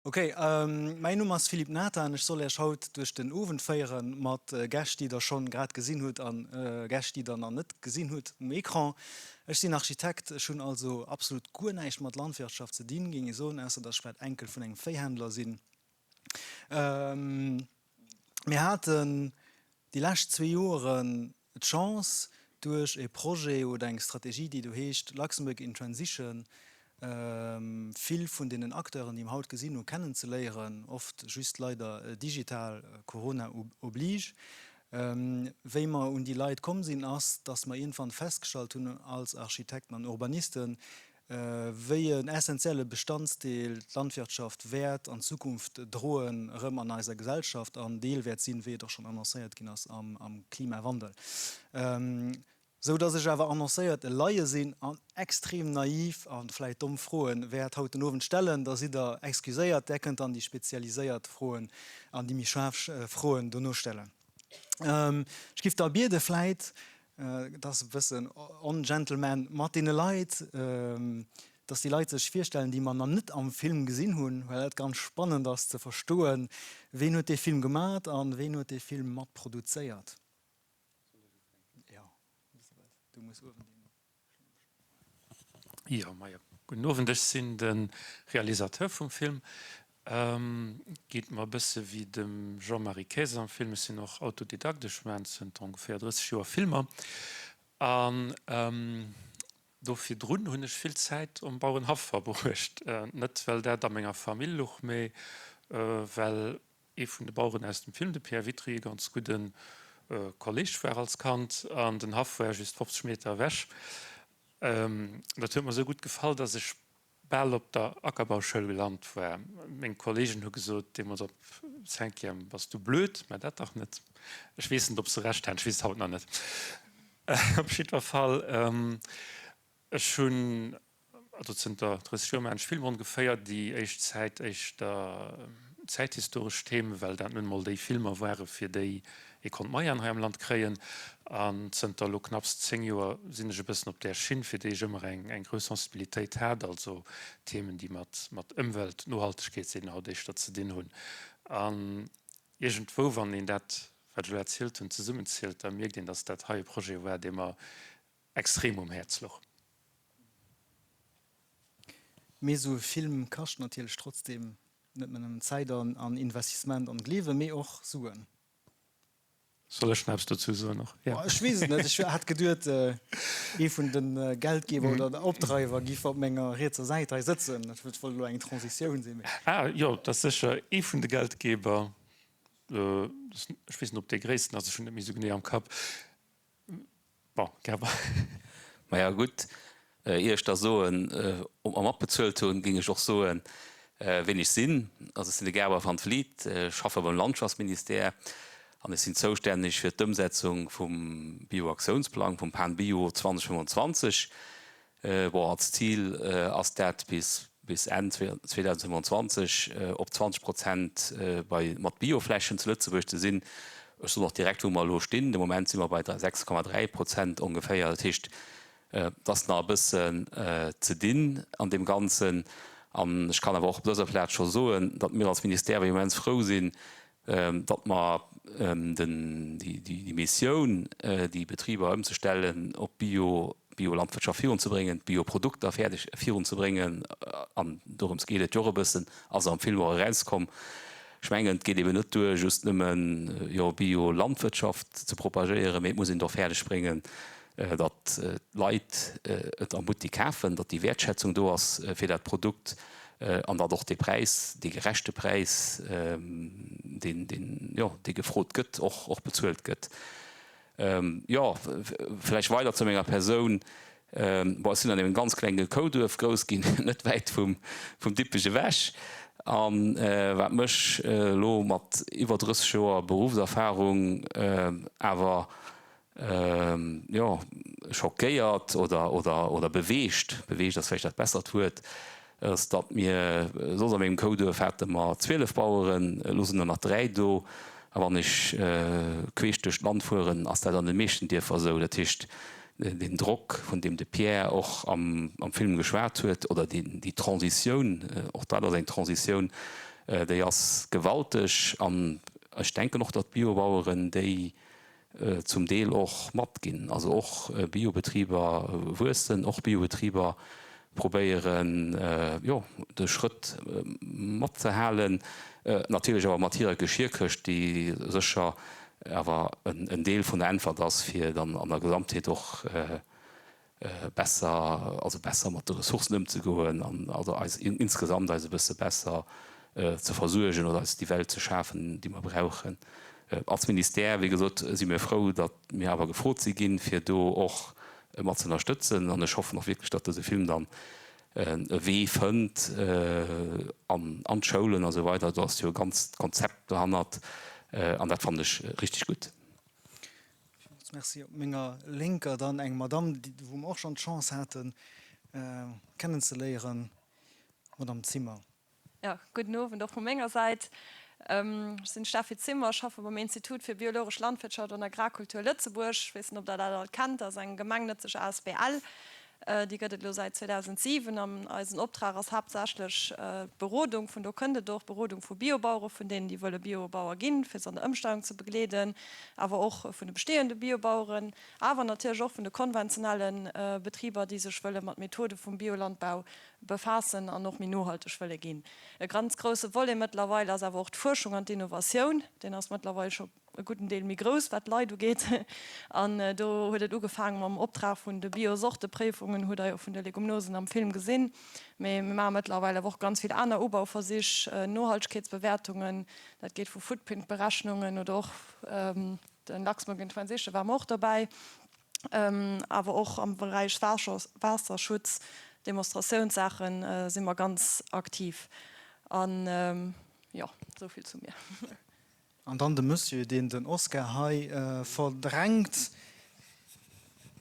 Ok, mäin Numm ass Philippe Nathan, ech soll Äech haut duerch den Owend féieren mat Gäscht déi der schonn grad gesinn hutt an Gäscht déi der nach net gesinn hutt um Ecran. Ech sinn Architekt, ech hunn also absolut guer näischt mat Landwirtschaft ze dinn, géing ech soen, ausser dass ech vläit Enkel vun engem Véihändler sinn. Mir haten déi lescht zwee Joeren d'Chance, duerch e Projet oder eng Strategie, déi do heescht Luxembourg in Transition, vill vun deenen Acteuren, déi mer haut gesinn hunn, kennenzeléieren, oft just leider digital, Corona oblige. Wéi mer un déi Leit komm sinn, ass, dass mer iergendwann festgestallt hunn als Architekten an Urbanisten, wéi en essentielle Bestandsdeel d'Landwirtschaft wäert an Zukunft droen erëm an eiser Gesellschaft an Deel wäert sinn, wéi et och schonn annoncéiert ginn ass, am Klimawandel. Sou dass ech awer annoncéiert e Laie sinn an extrem naiv a vläit domm Froen wäert haut den Owend stellen, da sidd Der excuséiert. Där kënnt dann déi spezialiséiert Froen an déi méi schaarf Froen dono stellen. Ech giff da biede vläit, et ass e bëssen ongentleman mat deene Leit, dass déi Leit sech virstellen, déi mer nach net am Film gesinn hunn, well dat ganz spannend ass ze verstoen, ween huet dee Film gemat an ween huet dee Film mat produzéiert. Jo, Elisabeth, du muss uewen deen. Jo, majo, gudden Owend. Ech sinn de Realisateur vum Film. Geet mer e bësse wéi dem Jean-Marie Kaes am Film. Ech sinn och Autodidakt, ech maachen zënter ongeféier 30 Joer Filmer. An do virdrun hunn ech vill Zäit um Bauerenhaff verbruecht. Net well dat a menger Famill luch, mee well Ee vun de Baueren aus dem Film, de Pierre Witry, e ganz gudde Kolleg war als Kand an den Haff war just 50 Meter ewech. Dat huet mer esou gutt gefall, dass ech bal op der Ackerbauschoul gelant war. Meng Kollegen hu gesot deemools op Cinquième, Bass du blöd? Mä dat dach net. Ech weess net, ob se Recht haten, ech weess et haut nach net. Op jiddwer Fall, ech hunn Also zënter 30 Joer maachen ech Filmer ongeféier. Déi éischt Zäit éischter zäithistoresch Themen, well dat nun emol déi Filmer ware fir déi ee konnt Moyenen hei am Land kréien. An zënter elo knapps 10 Joer sinn ech e bëssen op där Schinn, fir déi ech ëmmer eng eng grouss Sensibilitéit hat, also Themen déi mat mat Ëmwelt, Nohaltegkeet sinn haut éischter ze dinn hunn. An iergendwou, wann een dat, wat ech elo erzielt hunn, zesummenzielt, da mierkt een, datt dat hei e Projet war, dee mer extrem um Häerz louch. Mee esou e Film kascht natierlech trotzdem net nëmmen Zäit an Investissement an Gleewen, mee och Suen. Soll ech nach eppes dozou soen och? Jo. Ech weess et net, ech hat geduet ee vun de Geldgeber oder den Opdreiwer giff op menger rietser Säit hei sëtzen. Dat wollt elo eng Transitioun sinn, mee. Ah jo, dat ass sécher ee vun de Geldgeber. Ech weess net, ob dee gréissten ass, ech hunn net méi esou genee am Kapp. Bon, Gerber. Maja gutt, ier ech da soen, ob mer matbezuelt hunn, géing ech och soen, ween ech sinn. Also ech sinn de Gerber van Vliet, schaffe beim Landschaftsministère an ech sinn zoustänneg fir d'Ëmsetzung vum Bioaktiounsplang, vum PAN-Bio 2025. Bon, als Zil ass dat bis bis Enn 2025 op 20 Prozent bei mat Bioflächen zu Lëtzebuerg ze sinn. Ech soen och direkt wou mer elo stinn. De Moment si mer bei 6,3 Prozent ongeféier. Dat heescht, et ass nach e bëssen ze dinn an deem Ganzen. An ech kann awer och op dëser Plaz scho soen, datt mir als Ministère awer immens frou sinn, datt mer déi Missioun, déi Betriber ëmzestellen op Bio, Biolandwirtschaft virunzebréngen, d'Bioprodukter fäerdeg virunzebréngen, an dorëms geet et jo och e bëssen, ass am Film och erauskomm. Ech mengen, et geet eben net duer, just nëmmen, jo, Biolandwirtschaft ze propagéieren, mee et muss een et och fäerdeg bréngen, datt d'Leit et am Buttek kafen, datt déi Wäertschätzung do ass fir dat Produkt an datt och dee Präis, dee gerechte Präis, deen, deen, jo, dee gefrot gëtt, och, och bezuelt gëtt. Jo, vläicht weider zu menger Persoun. Bon, ech sinn an engem ganz klenge Kouduerf grouss ginn, net wäit vum, vum Dippech ewech. A wat mech elo mat iwwer 30 Joer Beruffserfahrung awer jo, schockéiert oder, oder, oder beweegt, beweegt ass vläicht dat bessert Wuert, ass, datt mir, soss a mengem Kouduerf hate mer 12 Baueren, elo sinn der nach 3 do. A wann ech queesch duerch d'Land fueren, ass dat an de meeschten Dierfer esou. Dat heescht, deen Drock, vun deem de Pierre och am, am Film geschwat huet, oder déi, déi Transitioun, och dat ass eng Transitioun. déi ass gewalteg. An ech denken och, datt d'Biobaueren déi zum Deel och matginn. Also och Biobetriber wuessen, och Biobetriber probéieren, jo, de Schrëtt matzehalen, natierlech awer mat hirer Geschierkëscht, déi sécher awer en Deel vun der Äntwert ass, fir dann an der Gesamtheet och besser, also besser mat de Ressourcen ëmzegoen an also eis insgesamt eis e bësse besser ze versuergen oder eis déi Welt ze schafen, déi mer brauchen. Als Ministère, wéi gesot, si mir frou, datt mir awer gefrot si ginn, fir do och mat ze ënnerstëtzen an ech hoffen och wierklech, datt dëse Film dann e Wee fënnt an an d'Schoulen a sou weider. Do ass jo e ganzt Konzept dohannert an dat fannen ech richteg gutt. Villmools Merci. Op menger Lénker dann eng Madamm, wou mer och schonn d'Chance haten, kennenzeléieren, d'Madamm Zimmer. Jo, gudden Owend och vu menger Säit. Ech sinn d'Steffi Zimmer, schaffe beim Institut fir biologesch Landwirtschaft an Agrarkultur Lëtzebuerg. Ech weess net, ob Der dat all kennt. Dat ass eng gemengnëtzeg asbl. Déi gëtt et elo säit 2007 an eisen Optrag ass haaptsächlech d'Berodung, vun do kënnt et och, d'Berodung vu Biobauere, vun deenen, déi wëlle Biobauer ginn, fir se an der Ëmstellung ze begleeden, awer och vun de bestehende Biobaueren, awer natierlech och vun de konventionelle Betriber, déi sech wëlle mat Methode vum Biolandbau befaassen an och méi nohalteg wëlle ginn. E ganz grousse Volet mëttlerweil ass awer och d'Fuerschung an d'Innovatioun. Deen ass mëttlerweil scho e gudden Deel méi grouss, wat d'Leit ugeet. An do huet et ugefaange mam Optrag vun de Bio-Sortepréifungen, hutt Der jo vun de Leguminosen am Film gesinn. Mee mir maache mëttlerweil awer och ganz vill aner Ubauversich, Nohaltegkeetsbewäertungen, dat geet vu Footprint-Berechnungen oder och de Luxembourg in Transition ware mer och dobäi, awer och am Beräich Waasserschutz, Demonstratiounssaache si mer ganz aktiv. An jo, esou vill zu mir. An dann de Monsieur, deen den Oscar hei verdrängt.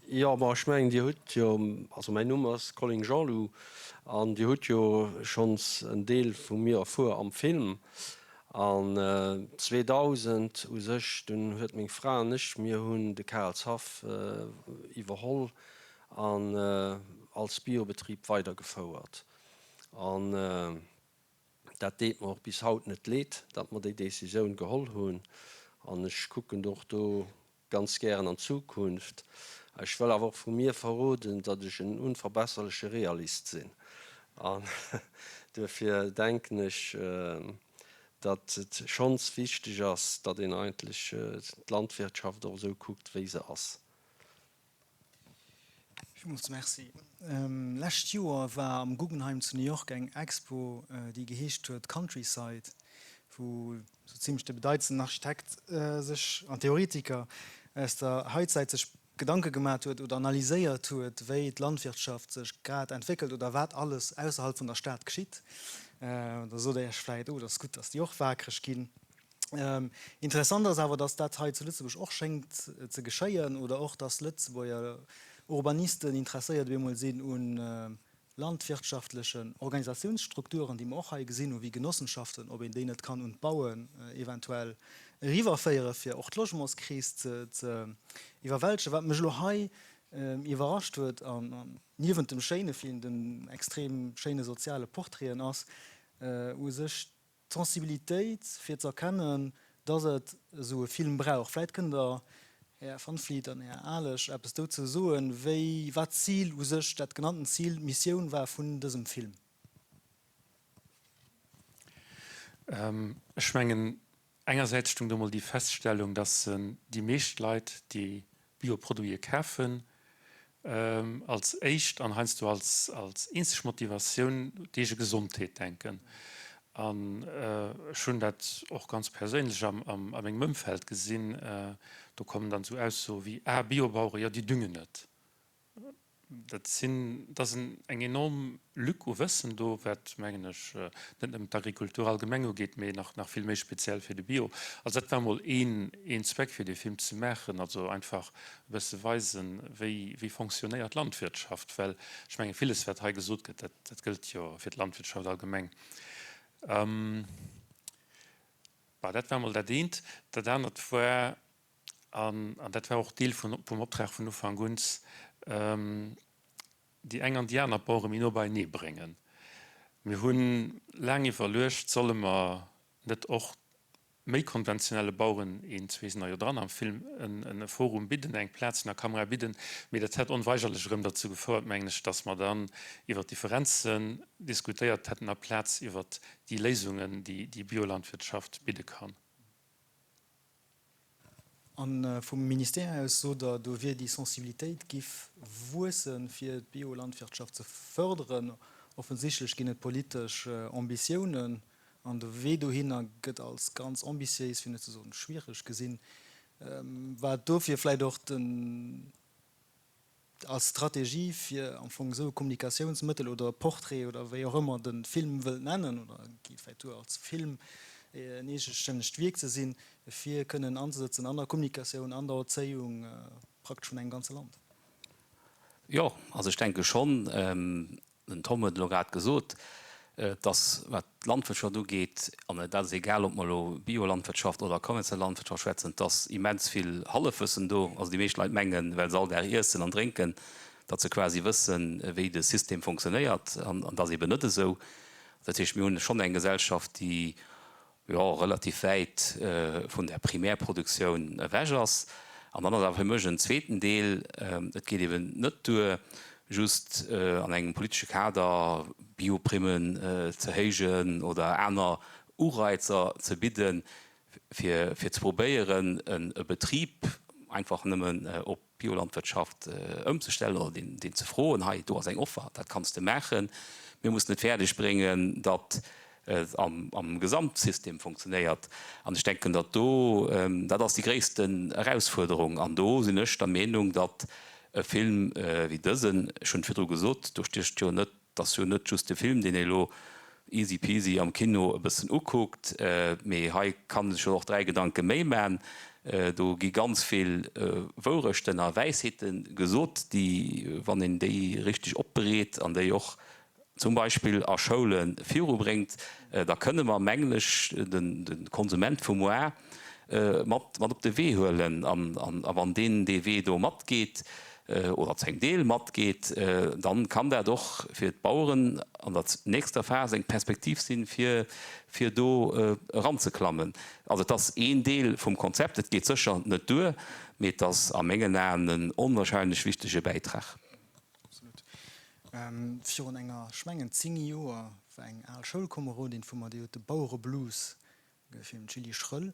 Jo, bon, ech mengen, Dir hutt jo, also mäin Numm ass Colling Jean-Lou, an Dir hutt jo schonns en Deel vu mir erfuer am Film. An 2000 u sech, dunn huet meng Fra an ech, mir hunn de Karelshaff iwwerholl an als Biobetrib weidergefouert. An Dat deet mer och bis haut net leed, datt mer déi Décisioun geholl hunn. An ech kucken och do ganz gären an d'Zukunft. Ech wëll awer och vu mir verroden, datt ech en unverbesserleche Realist sinn. An duerfir denken ech, datt et schonns wichteg ass, datt een eigentlech d'Landwirtschaft och esou kuckt, wéi se ass. Villmools Merci. Lescht Joer war am Guggenheim zu New York eng Expo, déi geheescht huet Countryside, wou sou zimlech de bedeitendsten Architekt sech an Theoretiker aus der Haitzäit sech Gedanke gemat huet oder analyséiert huet, wéi d'Landwirtschaft sech grad entwéckelt oder wat alles ausserhalb vun der Stad geschitt. Da sot Der Iech vläit, oh, dat ass gutt, datt déi och waakreg ginn. Interessant ass awer, datt dat hei zu Lëtzebuerg och schéngt ze geschéien oder och datt Lëtzebuerger Urbanisten interesséiert op eemol sinn u landwirtschaftlechen Organisatiounsstrukturen, déi mer och hei gesinn hu wéi Genossenschaften, ob een déi net kann un d'Bauen eventuell eriwwerféiere fir och d'Logementskris ze iwwerwältegen. Wat mech elo hei iwwerrascht huet, an niewent dem schéine Film, den extrem schéine soziale Portraiten, ass u sech D'Sensibilitéit fir z'erkennen, dass et esou e Film brauch. Vläit kënnt Der, Här Van Vliet an Här Alesch, eppes dozou soen, wéi, wat d'Zil u sech, dat genannten Zil, d'Missioun war vun dësem Film. Ech mengen, engersäits stung do mol déi Feststellung, dass déi meescht Leit, déi Bioproduite kafen, als éischt an heiansdo als als eenzeg Motivatioun d'eege Gesondheet denken. An ech hunn dat och ganz perséinlech am am a mengem Ëmfeld gesinn, do kommen dann esou Aussoe wéi, Ah, Biobauere, jo déi düngen net. Dat sinn, dat ass eng enorm Lück u Wëssen do, wat, mengen ech, net nëmmen d'Agrikultur allgemeng ugeet, mee nach nach vill méi speziell fir de Bio. Also dat war emol een een Zweck, fir dee Film ze maachen, also einfach e bësse weisen, wéi wéi fonctionnéiert Landwirtschaft, well ech menge villes, wat hei gesot gëtt, dat dat gëllt jo fir d'Landwirtschaft allgemeng. Bah, dat war emol dat eent. Dat anert war, An dat war och Deel vum Optrag vun Ufank un, déi eng an déi aner Bauere méi no beienee bréngen. Mir hu laang iwwerluecht, solle mer net och méi konventionelle Baueren, een, zwee sinn der jo dran am Film, e Forum bidden, eng Plaz vun der Kamera bidden. Mee dat hätt onweigerlech erëm derzou gefouert, mengen ech, datt mer dann iwwer d'Differenzen diskutéiert hätten aplaz iwwer déi Léisungen, déi déi Biolandwirtschaft bidde kann. A vum Ministère aus sot Der, do wier déi Sensibilitéit giff wuessen, fir d'Biolandwirtschaft ze fërderen. Offensichtlech ginn et politesch Ambitiounen, an de Wee dohinner gëtt als ganz ambitiéis, fir net ze soen schwiereg gesinn. War dofir vläicht och den als Strategie fir am Fong esou e Kommunikatiounsmëttel oder e Portrait oder wéi och ëmmer de Film wëllt nennen, oder geet vläicht duer als Film en eegestännegt Wierk ze sinn, fir kënnen anzesëtzen an der Kommunikatioun, an der Erzéiung praktesch vun engem ganze Land? Jo, also ech denke schonn. Den Tom huet elo grad gesot, dass, wat d'Landwirtschaft ugeet, an dat ass egal, ob mer elo Biolandwirtschaft oder konventionell Landwirtschaft schwätzen, dass immens vill Hallefwëssen do. Also déi meescht Leit mengen, well se all Dag iessen an drénken, datt se quasi wëssen, wéi de System funktionéiert. An dat ass eben net esou. Dat heescht, mir hunn schonn eng Gesellschaft, déi jo, relativ wäit vun der Primärproduktioun ewech ass. An dann ass awer fir mech en zweeten Deel, et geet eben net duer, just an engem politesche Kader Bioprimmen ze héijen oder aner Ureizer ze bidden, fir ze probéieren, e Betrib einfach nëmmen op Biolandwirtschaft ëmzestellen oder deen ze froen, hei do ass eng Offer, dat kanns de maachen. Mir mussen et fäerdeg bréngen, datt et am Gesamtsystem funktionéiert. An ech denken, datt do, dat ass déi gréissten Erausfuerderung. An do sinn ech der Meenung, datt e Film wéi dësen, ech hunn et virdru gesot, do stécht jo net Et ass jo net just de Film, deen ee lo easy peasy am Kino e bëssen ukuckt, mee hei kann ee sech jo och 3 Gedanke méi man. Do gi ganz vill Wourechten a Wäisheete gesot, déi, wann een déi richteg opbereet an déi och zum Beispill a Schoule virubréngt, da kënne mer, mengen ech, de Konsument vu muar mat op de Wee huelen. A wann deen dee Wee do matgeet, oder zu engem Deel matgeet, dann kann dat och fir d'Baueren an der nächster Phas eng Perspektiv sinn, fir fir do eranzeklammen. Also et ass een Deel vum Konzept. Et geet sécher net duer, mee et ass a mengen Aen en onwahrscheinlech wichtege Bäitrag. Absolut. Virun enger, ech mengen 10 Joer, war eng al Schoulkomerodin vu mer, déi huet de Bauereblues gefilmt, d'Julie Schröll.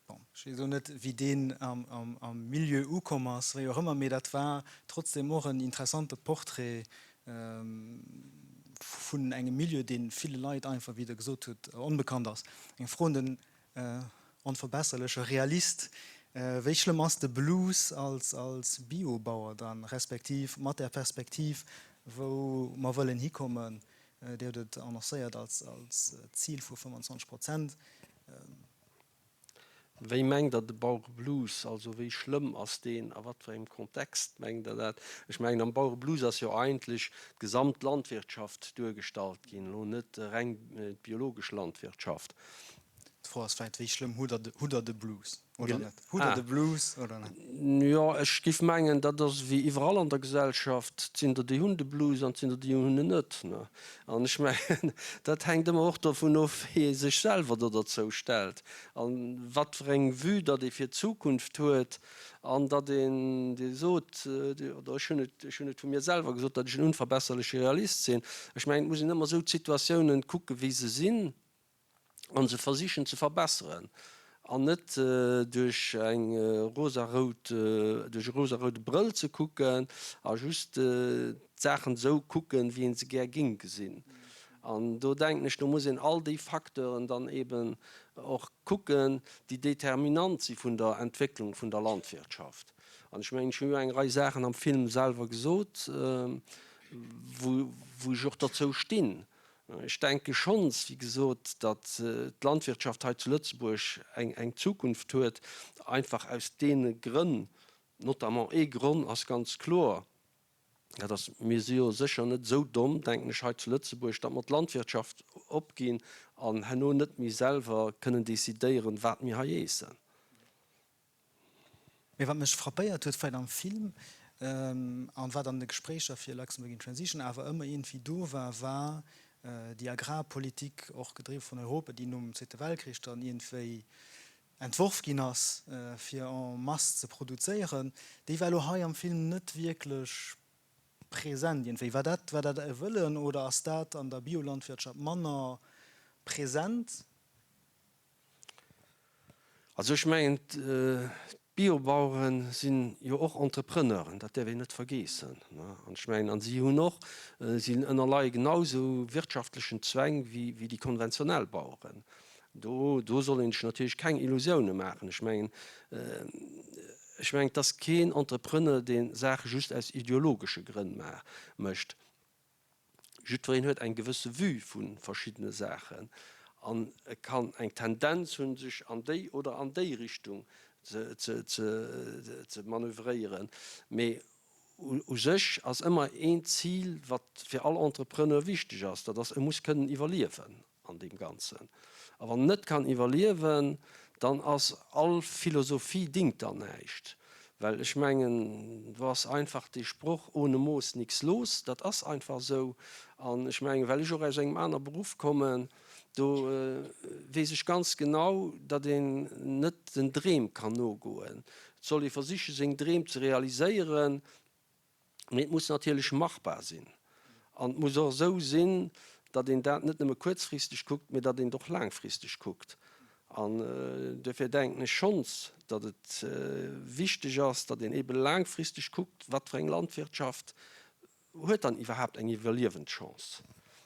Bon, ech weess elo net, wéi deen am Milieu ukomm ass, wéi och ëmmer, mee dat war trotzdem och en interessante Portrait vun engem Milieu, dee ville Leit einfach, wéi Der gesot hutt, onbekannt ass. Eng Fro un den onverbesserleche Realist, Wéi schlëmm ass de Blues als Biobauer dann, respektiv mat där Perspektiv, wou mer wëllen hikommen? Dir hutt et annoncéiert als Zil vu 25 Prozent. Wéi mengt Der de Bauereblues? Also wéi schlëmm ass deen? A wat fir engem Kontext mengt Der dat? Ech mengen, am Bauereblues ass jo eigentlech d'gesamt Landwirtschaft duergestallt ginn, elo net reng d'biologesch Landwirtschaft. D'Fro ass vläicht, Wéi schlëmm hutt Der de Blues oder net? Hutt Der de Blues oder net? Jo, ech géif mengen, dat ass ewéi iwwerall an der Gesellschaft, Et sinn der, déi hunn de Blues an et sinn der, déi hunn en net. An ech mengen, dat hänkt ëmmer och dovun of, wéi ee sech selwer do derzou stellt. A wat fir eng Vue datt ee fir d'Zukunft huet an datt een, Dir sot, oder ech hunn et, ech hunn et vu mir selwer gesot, datt ech en unverbesserleche Realist sinn. Ech mengen, et muss een ëmmer esou d'Situatiounen kucken, wéi se sinn a se versichen ze verbesseren an net duerch eng rosarout, duerch e rosaroude Brëll ze kucken a just d'Saachen esou kucken, wéi ee se gär géing gesinn. An do denken ech, do muss een all déi Facteuren dann eben och kucken, déi determinant si vun der Entwécklung vun der Landwirtschaft. An ech mengen, ech hu jo eng Rei Saachen am Film selwer gesot, wou ech och derzou stinn. Ech denke schonns, wéi gesot, datt d'Landwirtschaft hei zu Lëtzebuerg eng Zukunft huet, einfach aus deene Grënn, notamment ee Gronn ass ganz kloer, Dat ass, mir si jo sécher net esou domm, denken ech, hei zu Lëtzebuerg, datt mer d'Landwirtschaft opginn an herno net méi selwer kënnen decidéieren, wat mir hei eessen. Mee wat mech frappéiert huet vläicht am Film. An wat an de Gespréicher fir Luxembourg in Transition awer ëmmer iergendwéi do war, war déi Agrarpolitik, och gedriwwe vun Europa, déi nom Zweete Weltkrich dann iergendwéi entworf ginn ass, fir en masse ze produzéieren, déi war elo hei am Film net wierklech present iergendwéi. War dat, war dat e Wëllen oder ass dat an der Biolandwirtschaft manner present? Also ech mengen, d'Biobauere si jo och Entrepreneuren, dat däerf een net vergeessen. An ech mengen, a si hunn och, si ënnerleie genausou wirtschaftlechen Zwäng wéi déi konventionell Baueren. Do, do soll een sech natierlech keng Illusioune maachen. Ech mengen, ech mengen, et ass keen Entrepreneur, dee Saache just aus ideologesche Grënn mécht. Jiddwereen huet eng gewësse Vue vu verschiddene Saachen an e kann eng Tendenz hunn, sech an déi oder an déi Richtung ze manövréieren. Mee u sech ass ëmmer een Zil, wat fir all Entrepreneur wichteg ass, dat ass, e muss kënnen iwwerliewen. an deem Ganzen. A wann en net kann iwwerliewen, dann ass all Philosophie dingt dann näischt. Well ech mengen, do ass einfach dee Sproch ohne Moos nix los, dat ass einfach esou. An ech mengen, well ech och aus engem aner Beruff kommen, do weess ech ganz genau, datt een net den Dreem kann nogoen. Et soll ee versiche seng Dreem ze realiséieren, Mee et muss natierlech machbar sinn. An et muss och esou sinn, datt een dat net nëmme kuerzfristeg kuckt, mee datt een et och laangfristeg kuckt. An duerfir denken ech schonns, datt et wichteg ass, datt een eebe laangfristeg kuckt, wat fir eng Landwirtschaft huet dann iwwerhaapt eng Iwwerliewenschance.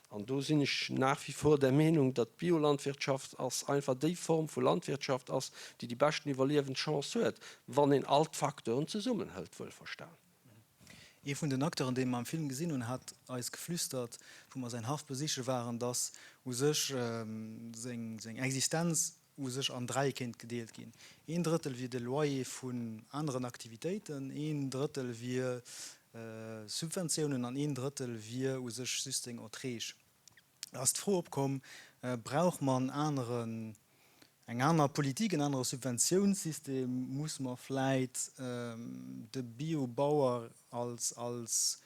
An do sinn ech nach wie vor der Meenung, datt d'Biolandwirtschaft ass einfach déi Form vu Landwirtschaft ass, déi déi beschten Iwwerliewenschance huet, wann een all d'Facteuren zesummenhëlt, wuelverstan. Ee vun den Acteuren, dee mer am Film gesinn hunn, hat eis geflüstert, wou mer säin Haff besiche waren, dass u sech seng Existenz u sech an 3 kéint gedeelt ginn. Een Drëttel wier de Loyer vun aneren Aktivitéiten, een Drëttel wier Subventiounen an een Drëttel wier u sech just seng Erträg. Ass d'Fro opkomm, Brauch mer en aneren, eng aner Politik, en anere Subventiounssystem? Muss mer vläit de Biobauer als als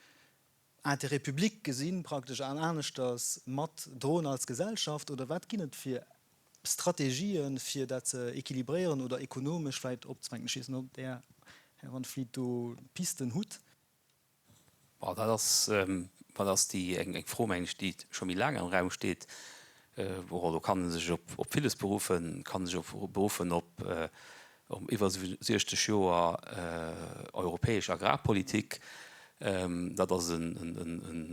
Intérêt public gesinn, praktesch, an aneschters mat droen als Gesellschaft? Oder wat ginn et fir Strategien, fir dat ze équilibréieren oder ekonomesch vläit opzefänken? Ech weess net, ob Der, Här Van Vliet, do Pisten hutt. Bon, dat ass, dat ass déi eng Fro, mengen ech, déi scho méi laang am Raum steet. Bon, do kann ee sech op villes beruffen, kann sech op beruffen op iwwer 60 Joer europäesch Agrarpolitik. Dat ass e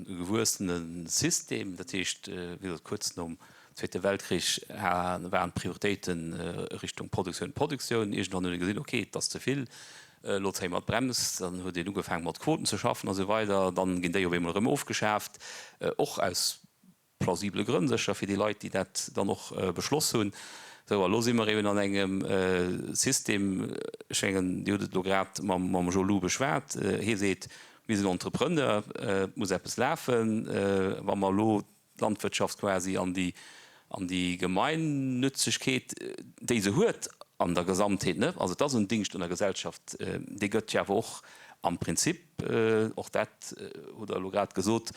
gewuessene System. Dat heescht, wéi gesot, kuerz nom Zweete Weltkrich waren d'Prioritéite Richtung Produktioun, Produktioun. Iergendwann huet ee gesinn, okay, et ass ze vill, Elo zéie mer d'Brems, dann huet een ugefaangen mat Quoten ze schaffen a sou weider, dann ginn déi op eemol erëm ofgeschaaft, och aus plausibele Grënn sécher fir déi Leit, déi dat dann och beschloss hunn. Sou, a lo si mer eben an engem System, ech mengen, Dir hutt et elo grad mam Jean-Lou beschwat, hie seet, mir sinn Entrepreneur, et muss eppes lafen, wa mer elo d'Landwirtschaft quasi an déi, an déi Gemeinnützegkeet, déi se huet an der Gesamtheet, ne, also et ass en Dingscht un der Gesellschaft, dee gëtt jo awer och am Prinzip, och dat hutt Der elo grad gesot,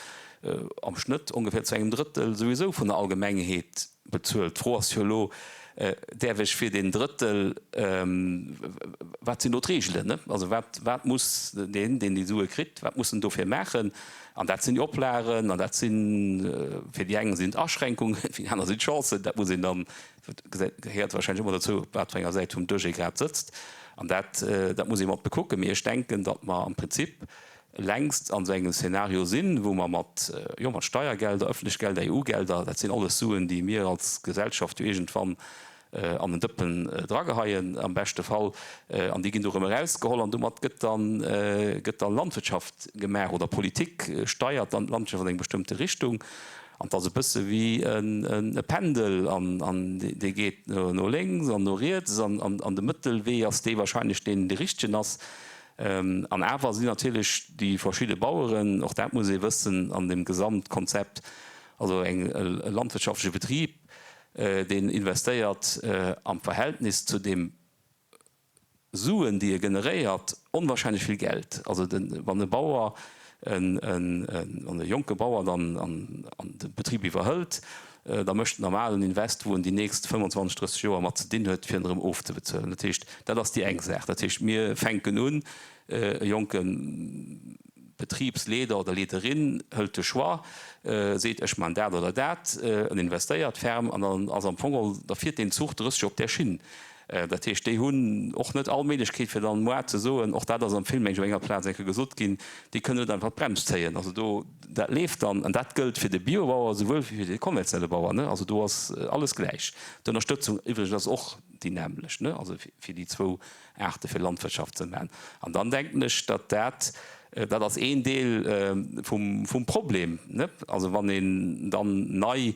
am Schnëtt ongeféier zu engem Drëttel souwisou vun der Allgemengheet bezuelt. D'Fro ass jo elo, Däerf ech fir deen Drëttel, wat sinn do d'Reegelen, ne? Also wat, wat muss deen, deen déi Sue kritt, wat muss en dofir maachen? An dat sinn déi Oplagen, an dat sinn, fir déi eng sinn et Aschränkungen, fir déi aner sinn et Chancen. Dat muss een dann, dat gehéiert wahrscheinlech ëmmer dozou, op wat fir enger Säit vum Dësch ee grad sëtzt. An dat, dat muss ee mat bekucken. Mee ech denken, datt mer am Prinzip längst an esou engem Szenario sinn, wou mer mat, jo, mat Steiergelder, öffentlech Gelder, EU-Gelder, dat sinn alles Suen, déi mir als Gesellschaft jo iergendwann an en Dëppen drageheien, am beschte Fall, an déi ginn do erëm erausgeholl an domat gëtt dann, gëtt dann Landwirtschaft gemaach oder Politik steiert dann d'Landwirtschaft an eng bestëmmte Richtung. An et ass e bësse wéi e Pendel an dee geet no lénks an no riets an de Mëttelwee ass dee wahrscheinlech, deen dee richtegen ass. An awer sinn natierlech déi verschidde Baueren, och dat muss ee wëssen an deem Gesamtkonzept, also e landwirtschaftleche Betrib, deen investéiert am Verhältnis zu deem. Suen, déi e generéiert, onwahrscheinlech vill Geld. Also wann e Bauer, wann e jonke Bauer dann an de Betrib iwwerhëlt, da mécht en normal en Invest, wou en déi nächst 25, 30 Joer mat ze dinn huet, fir en erëm ofzebezuelen. Dat heescht, dat ass déi eng Saach. Dat heescht, mir fänken un, e jonke Betribsleeder oder leederin hëlt de Choix, seet, ech man dat oder dat, en investéiert ferm an dann ass am Fong, da fiert deen Zuch 30 Joer op där Schinn. Dat heescht, déi hunn och net all Méiglechkeet, fir dann moar ze soen, och dat ass am Film, meng ech, op enger Plaz eng Kéier gesot ginn, déi kënnen net einfach d'Brems zéien. Also do, dat leeft dann, an dat gëllt fir de Biobauer esouwuel wéi fir de konventionelle Bauer, ne. Also do ass alles gläich. D'Ënnerstëtzung iwwregens ass och déi nämlecht, ne, also fir déi zwou Aarte fir Landwirtschaft ze man. An dann denken ech, datt dat, dat ass een Deel vum, vum Problem, ne. Also wann een dann nei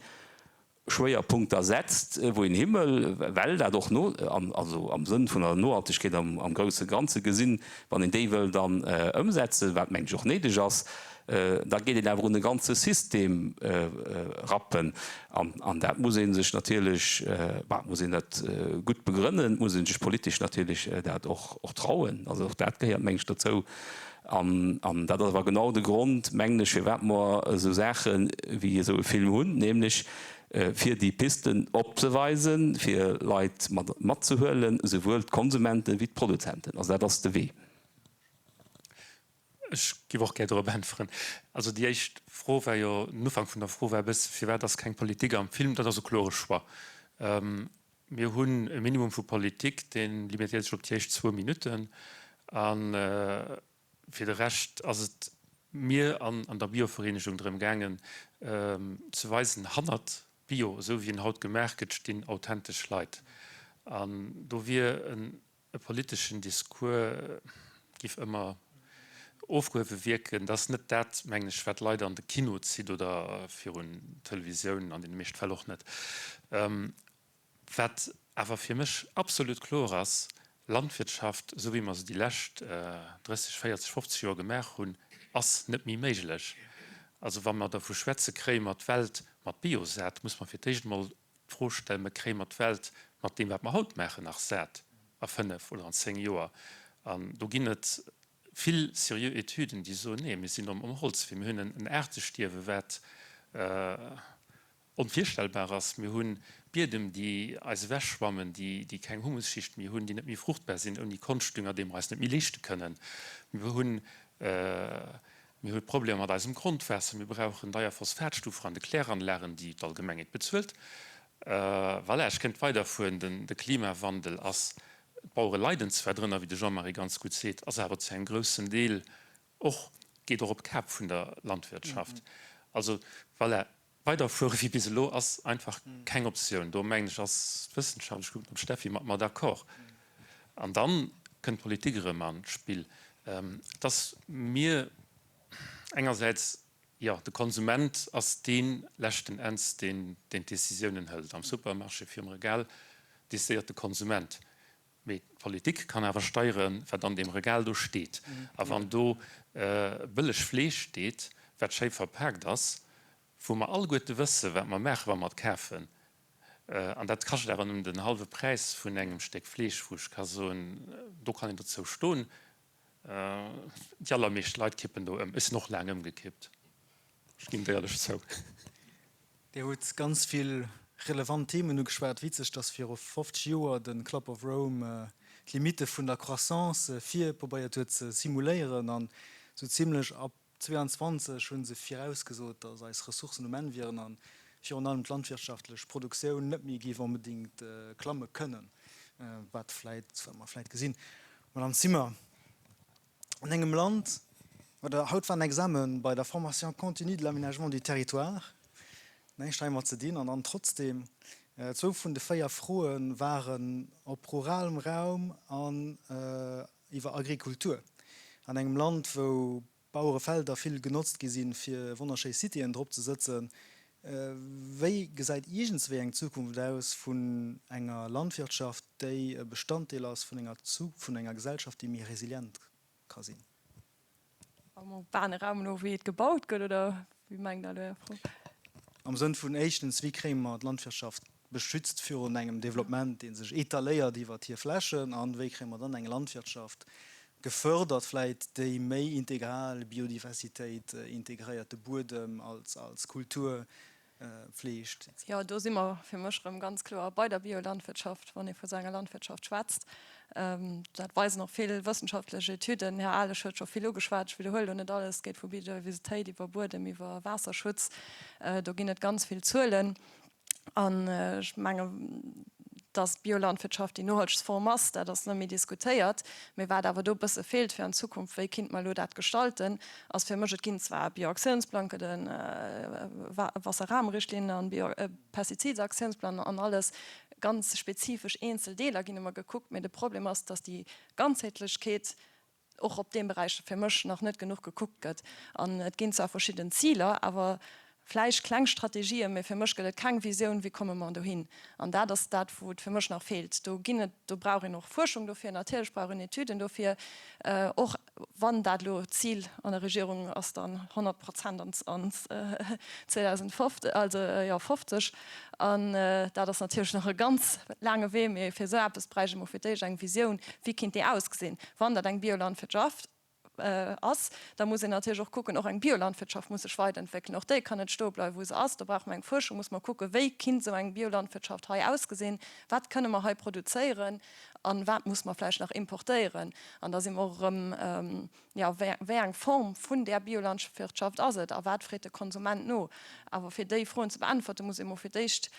Schwéierpunkter setzt, wou een Himmel, well dat och no, also am Sënn vun der Nohaltegkeet am grousse Ganze gesinn, wann een déi wëll dann ëmsetzen, wat mengen ech och néideg ass, da geet een awer un e ganze System rappen. An dat muss ee sech natierlech, bah, muss een dat gutt begrënnen, muss ee sech politesch natierlech dat och trauen. Also och dat gehéiert, mengen ech, dozou. An dat ass awer genau de Grond, mengen ech, firwat mer esou Saache wéi esou e Film hunn, nämlech fir déi Pisten opzeweisen, fir Leit mat matzehuelen, esouwuel d'Konsumenten wéi d'Produzenten. Also dat ass de Wee. Ech géif och gär dorop äntweren. Also déi éischt Fro war jo, den Ufank vun der Fro war e bësse, Firwat ass keng Politik am Film? Dat ass e klore Choix. Mir hunn e Minimum vu Politik, dee limitéiert sech op déi éischt zwou Minutten. A fir de Rescht ass et mir an an der Biovereenegung drëm gaangen, ze weisen, hannert Bio, esou wéi en haut gemaach gëtt, stinn authentesch Leit. An do wier e politeschen Discours, giff ëmmer ofgehuewe wierken. Dat ass net dat, mengen ech, wat Leit an de Kino zitt oder virun d'Televisioun, an deene meeschte Fäll och net. Wat awer fir mech absolut kloer ass, Landwirtschaft, esou wéi mer se déi lescht 30, 40, 50 Joer gemaach hunn, ass net méi méiglech. Also wa mer dervu schwätze kréie mer d'Welt mat Bio sat, muss mer fir d'éischt emol d'Fro stellen, Kréie mer d'Welt mat deem, wat mer haut maachen, nach sat a fënnef oder an zéng Joer? An do ginn et vill seriö Etüden, déi soen, Nee, mir sinn um Holzwee, mir hunn en Aartestierwe wat onvirstellbar ass. Mir hu Biedem, déi eis ewechschwammen, déi keng Humusschicht méi hunn, déi net méi fruchtbar sinn ouni Konschtdünger, dee mer eis net méi leeschte kënnen. Mir hunn mir hu Problemer mat eisem Grondwaasser. Mir brauchen deier Phosphatstuffer an de Kläranlagen, déi d'Allgemengheet bezuelt. Voilà, ech kéint weiderfueren. De Klimawandel ass, d'Bauere leiden zwar drënner, wéi de Jean-Marie ganz gutt seet, ass awer zu engem groussen Deel och, geet och op d'Kap vun der Landwirtschaft. Also voilà, weiderfuere wéi bis elo ass einfach keng Optioun. Do mengen ech ass d'Wëssenschaft, ech kucken op d'Steffi, mat mer d'accord. An da kënnt d'Politik erëm an d'Spill. Et ass mir engersäits, jo, de Konsument ass dee leschten Enns, deen d'Décisiounen hëlt. Am Supermarché virum Regal décidéiert de Konsument. Mee d'Politik kann awer steieren, wat an deem Regal do steet. A wann do bëlleg Fleesch steet, wat schéi verpaakt ass, wou mer alleguerte wëssen, wat mer maachen, wa mer et kafen, an dat kascht awer nëmmen den hallwe Präis vun engem Stéck Fleesch, wou ech ka soen, do kann een dozou stoen, déi allermeescht Leit kippen do ëm. Ech sinn och laang ëmgekippt, ech ginn et éierlech zou. Dir hutt ganz vill relevant Themen ugeschwat. Witzeg, dass viru 50 Joer de Club of Rome d'Limitte vun der Croissance vir probéiert huet ze simuléieren an sou zimlech ab 22 hu se virausgesot, dass eis Ressourcen um Enn wieren an virun allem d'landwirtschaftlech Produktioun net méi géif onbedéngt klamme kënnen, wat vläit, wat mer vläit gesinn. Madame Zimmer. An engem Land, oder haut war en Examen bei der Formation continue de l'aménagement du territoire, näischt heimat ze dinn, an dann trotzdem, zwou vun de 4 Froe waren op ruralem Raum an iwwer Agrikultur. An engem Land, wou Bauerefelder vill genotzt gi sinn, fir wonnerschéi Citéen drop ze sëtzen, wéi gesäit iergendswéi eng Zukunft aus vun enger Landwirtschaft, déi e Bestanddeel ass vun enger vun enger Gesellschaft, déi méi resilient ka sinn? Am urbane Raum elo, wéi et gebaut gëtt, oder wéi mengt Der elo Är Fro? Am Sënn vun éischtens, wéi kréie mer d'Landwirtschaft. beschützt virun engem Développement, dee sech etaléiert iwwert hir Flächen, an wéi kréie mer dann eng Landwirtschaft gefördert vläit, déi méi integral Biodiversitéit integréiert, de Buedem als Kultur fleegt. Jo, do si mer fir mech erëm ganz kloer bei der Biolandwirtschaft, wann ee vu sou enger Landwirtschaft schwätzt. Dat weisen och vill wëssenschaftlech Etüden. Här Alesch huet scho vill ugeschwat, ech widderhuelen elo net alles. Et geet vu Biodiversitéit iwwer Buedem, iwwer Waasserschutz. Do ginn et ganz vill Zuelen. An ech mengen, dass d'Biolandwirtschaft déi nohaltegst Form ass, dat ass net méi diskutéiert. Mee wat awer do e bësse feelt fir an Zukunft, wéi kinnt mer elo dat gestalten, ass fir mech, et ginn zwar e Bioaktiounsplang, gëtt e Wasserrahmenrichtlinie an e Pestizidsaktiounsplan an alles, ganz spezifesch eenzel Deeler ginn ëmmer gekuckt, mee de Problem ass, dass déi Ganzheetlechkeet och op deem Beräich fir mech nach net genuch gekuckt gëtt. An et ginn zwar verschidden Ziler, awer vläicht kleng Strategien, mee fir mech gëtt et keng Visioun, wéi komme mer dohin. An dat ass dat, wou et fir mech nach feelt. Do ginn et, do brauch een och Fuerschung dofir, natierlech brauch een Etüden dofir, och wann dat elo d'Zil an der Regierung ass, dann 100 Prozent an 2050, also jo 50. An dat ass natierlech nach e ganz laange Wee, mee fir esou eppes bräicht ee mol fir d'éischt eng Visioun, wéi kinnt déi ausgesinn. Wann dat eng Biolandwirtschaft ass, da muss een natierlech och kucken, och eng Biolandwirtschaft muss sech weiderentwéckelen, och déi kann net stoe bleiwen, wou se ass. Do brauche mer eng Fuerschung, muss mer kucken, wéi kinnt esou eng Biolandwirtschaft hei ausgesinn, wat kënne mer hei produzéieren a wat muss mer vläicht nach importéieren. An da si mer och erëm Jo, wéi eng Form vun där Biolandwirtschaft ass et a wat freet de Konsument no? Awer fir déi Froen ze beäntwerten, muss ee mol fir d'éischt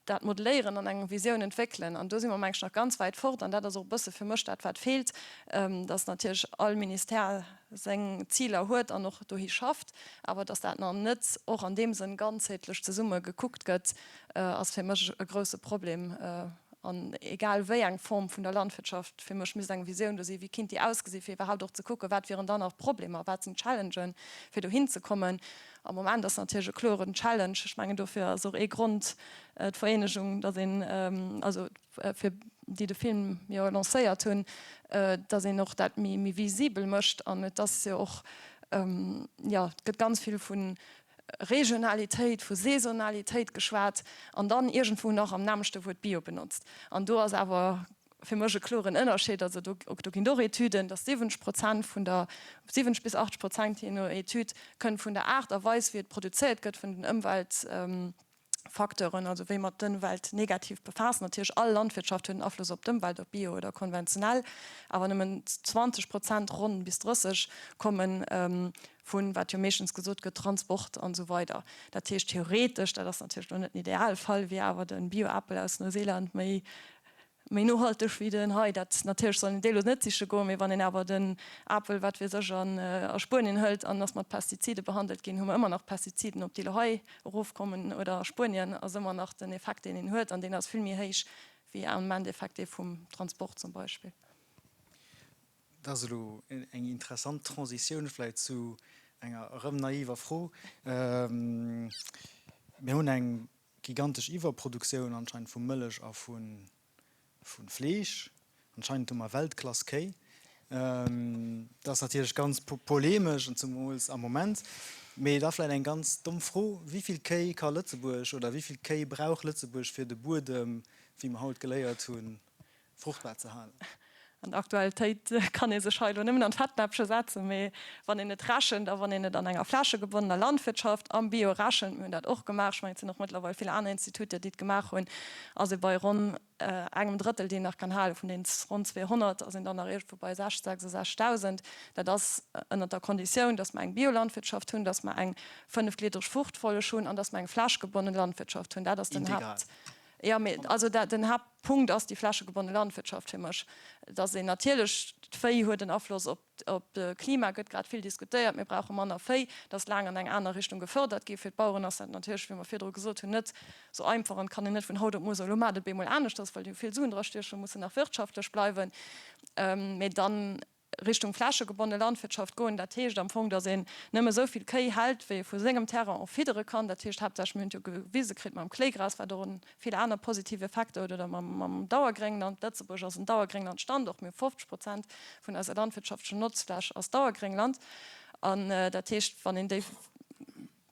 dat modelléieren an eng Visioun entwéckelen. An do si mer, meng ech, nach ganz wäit fort. An dat ass och e bësse fir mech dat, wat feelt, dass natierlech all Ministère seng Ziler huet an och dohi schafft, awer dass dat nach net och an deem Sënn ganzheetlech zesumme gekuckt gëtt, ass fir mech e grouse Problem. An egal wéi eng Form vun der Landwirtschaft, fir mech misst eng Visioun do sinn, wéi kinnt déi ausgesinn, fir iwwerhaupt och ze kucken, wat wieren dann nach d'Problemer, wat sinn d'Challengen, fir dohin ze kommen. Am Moment ass natierlech e kloren Challenge, ech mengen dofir ass och ee Grond d'Vereenegung, datt een, also fir déi de Film jo lancéiert hunn, datt een och dat méi visibel mécht. An et ass jo och, jo, et gëtt ganz vill vun Regionalitéit, vu Saisonalitéit geschwat an dann iergendwou nach am nämmlechte Wuert Bio benotzt. An do ass awer fir mech e kloren Ënnerscheed, also do do ginn et och Etüden, dass 70 Prozent vun der, 70 bis 80 Prozent jee no Etüd, kënnt vun der Aart a Weis wéi et produzéiert gëtt, vun den Ëmweltfacteuren, also wéi mer d'Ëmwelt negativ befaassen. Natierlech all Landwirtschaft huet en Afloss op d'Ëmwelt, ob Bio oder konventionell, awer nëmmen 20 Prozent, ronn bis 30, kommen vun, wat jo meeschtens gesot gëtt, Transport an esou weider. Dat heescht theoretesch, dat ass natierlech elo net den Idealfall, wier awer de Bio-Apel aus Neuseeland méi méi nohalteg wéi den hei. Dat natierlech soll een dee elo net siche goen, mee wann een awer den Apel, wat weess ech, an a Spuenien hëlt an ass mat Pestizide behandelt ginn, hu mer ëmmer nach Pestiziden, ob déi elo hei erofkommen oder a Spuenien, ass ëmmer nach den Effekt deen een huet an deen ass vill méi héich wéi am Endeffekt dee vum Transport zum Beispill. Dat ass elo eng interessant Transitioun vläicht zu enger erëm naiver Fro. Mir hunn eng gigantesch Iwwerproduktioun anscheinend vu Mëllech a vu Fleesch. Anscheinend hu mer Weltklass-Kéi. Dat ass natierlech ganz polemesch an zemools am Moment. Mee da vläicht eng ganz domm Fro, Wéi vill Kéi ka Lëtzebuerg oder wéi vill Kéi brauch Lëtzebuerg fir de Buedem, wéi mer haut geléiert hunn, fruchtbar ze halen. An der Aktualitéit kann ee sech hei elo nëmmen an d'Fettnäppche setzen, mee wann een et rechent a wann een et an enger flächegebonnener Landwirtschaft am Bio rechent, mir hunn dat och gemaach, ech mengen et sinn och mëttlerweil vill aner Instituter déi et gemaach hunn, ass ee bei ronn engem Drëttel deen nach kann halen, vun den ronn 200 ass een dann nach iergendwou bei 60, 66.000. Dat ass ënnert der Konditioun, datt mer eng Biolandwirtschaft hunn, datt mer eng fënnefgliddreg Fruchtfolleg hunn an datt mer eng flächgebonne Landwirtschaft hunn. Dat ass den Haapt. Jo, mee also dat, den Haaptpunkt ass déi flächegebonne Landwirtschaft fir mech. Dass een natierlech, d'Véi huet en Afloss op, op d'Klima, gëtt grad vill diskutéiert, mir brauche manner Véi, dat ass laang an eng aner Richtung gefördert gi. Fir d'Baueren ass dat natierlech, wéi mer virdru gesot hunn, net esou einfach an et kann een net vun haut op muer soen, elo maacht et bemol aneschters, well déi hu vill Suen drastiechen, mussen nach wirtschaftlech bleiwen. Mee dann Richtung flächegebonne Landwirtschaft goen. Dat heescht am Fong, datt een nëmme esou vill Kéi hält, wéi ee vu sengem Terrain och fiddere kann. Dat heescht haaptsächlech, mir hunn et jo gewise kritt mam Kléigras, wat och vill aner positiv Effekter huet, oder mam Dauergréngland. Lëtzebuerg ass en Dauergrénglandstandort. Mir hu 50 Prozent vun eiser landwirtschaftlecher Notzfläch ass Dauergréngland. An dat heescht, wann een déi.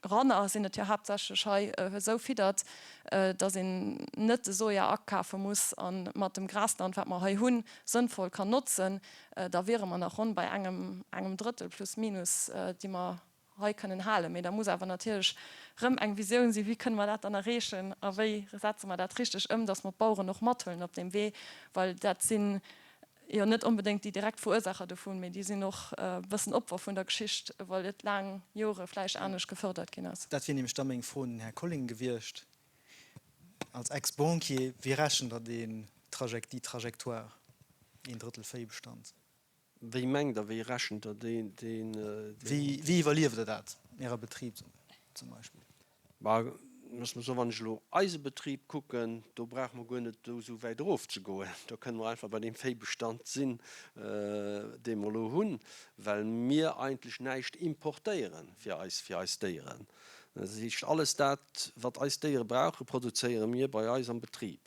Ranner sinn et jo haaptsächlech hei, esou fiddert, datt een net de Soja akafe muss a mat dem Grasland, wat mer hei hunn, sënnvoll kann notzen, da wiere mer nach ronn bei engem, engem Drëttel plus minus, déi mer hei kënnen halen. Mee da muss awer natierlech erëm eng Visioun sinn, wéi kënne mer dat dann erreechen a wéi setze mer dat richteg ëm, datt mer d'Baueren och mathuelen op deem Wee, well dat si jo net onbedéngt déi direkt Verursaacher dovun, mee déi sinn och e bëssen Opfer vun der Geschicht, well et laang Jore vläicht anescht gefërdert ginn ass. Dat wier nämlech da meng Fro un den Här Colling gewiescht. Als Ex-Banquier, wéi rechent Der deen Traject, déi Trajectoire, een Drëttel Véibestand? Wéi mengt Der, wéi rechent Der deen? Wéi iwwerlieft Der dat, Ärer Betrib zum Beispill? Bah, looss mer soen, wann ech elo eise Betrib kucken, do brauche mer guer net do esou wäit erofzegoen. Do kënne mer einfach bei deem Véibestand sinn, dee mer elo hunn, well mir eigentlech näischt importéiere fir eis, fir eis Déieren. Dat heescht, alles dat, wat eis Déiere brauchen, produzéiere mir bei eis am Betrib.